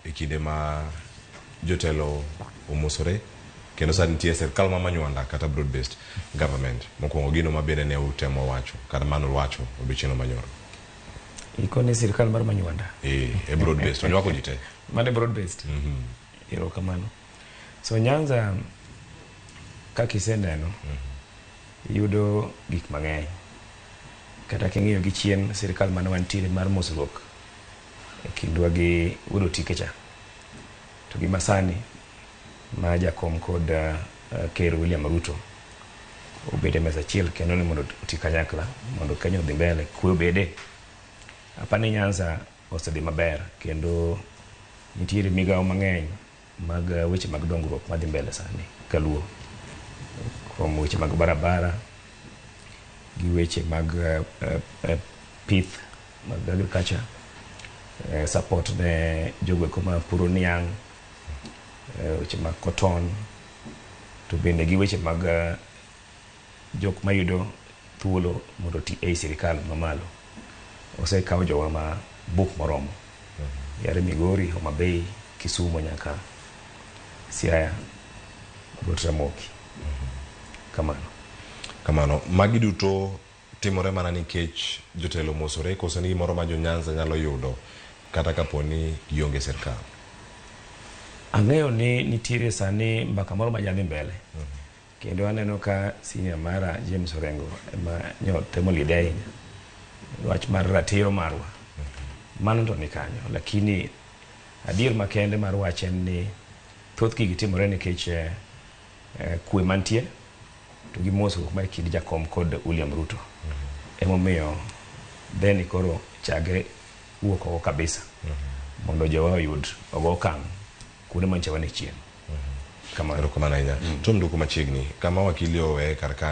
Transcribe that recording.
e kinde ma jotelo omosore kendo sani nitie sirkal ma Manywanda kata broad based government. Mokwongo gino ma bende ne utemo wacho kata mano wacho odiochieng' manyoro. Ikone sirkal mar Manywanda. E broad based onywako ji te. Mane broad based. Erokamano. So Nyanza kaka iseneno yudo gik mang'eny. Kata king'iyo gi chien sirkal mane wantiere mar mosruok e kindwa gi Wuod Otike cha. To gi masani ma jakom kod Ker William Ruto obede mesa achiel kendo ni mondo oti kanyakla mondo Kenya odhi mbele, kwe obede. Apani Nyanza osedhi maber kendo nitiere migawo mang'eny mag weche mag dongruok madhi mbele sani kaluo kuom weche mag barabara gi weche mag pith mag agriculture, support ne jogo eko mapuro niang', weche mag cotton to bende gi weche mag jok mayudo thuolo mondo oti ei sirikal mamalo. Osekaw jowa ma bup moromo. Yare Migori, Homa Bay, Kisumu nyaka Siaya, Got Ramogi. Kamano. Kamano. Magi duto timore mana nikech jotelo omosore koso ni gimoro ma jo Nyanza nyalo yudo kata kapo ni gionge sirkal? Ang'eyo ni nitiere sani mbaka moro ma dhi mbele. Kendo aneno ka senior mara James Orengo ema nyo temo lead ahinya. Wach mar ratiro marwa. Mano to ni kanyo. Lakini adier makende mar wach en ni thoth gigi timore nikech kwe mantie to gi mosruok ma e kind jakom kod William Ruto. Emomiyo then koro chage wuok oko kabisa mondo jowa oyud ogo okang' kuonde manche wane chien. Kamano. Erokamano ahinya. Tom duoko machiegni kama wakili oweye kar kanyo.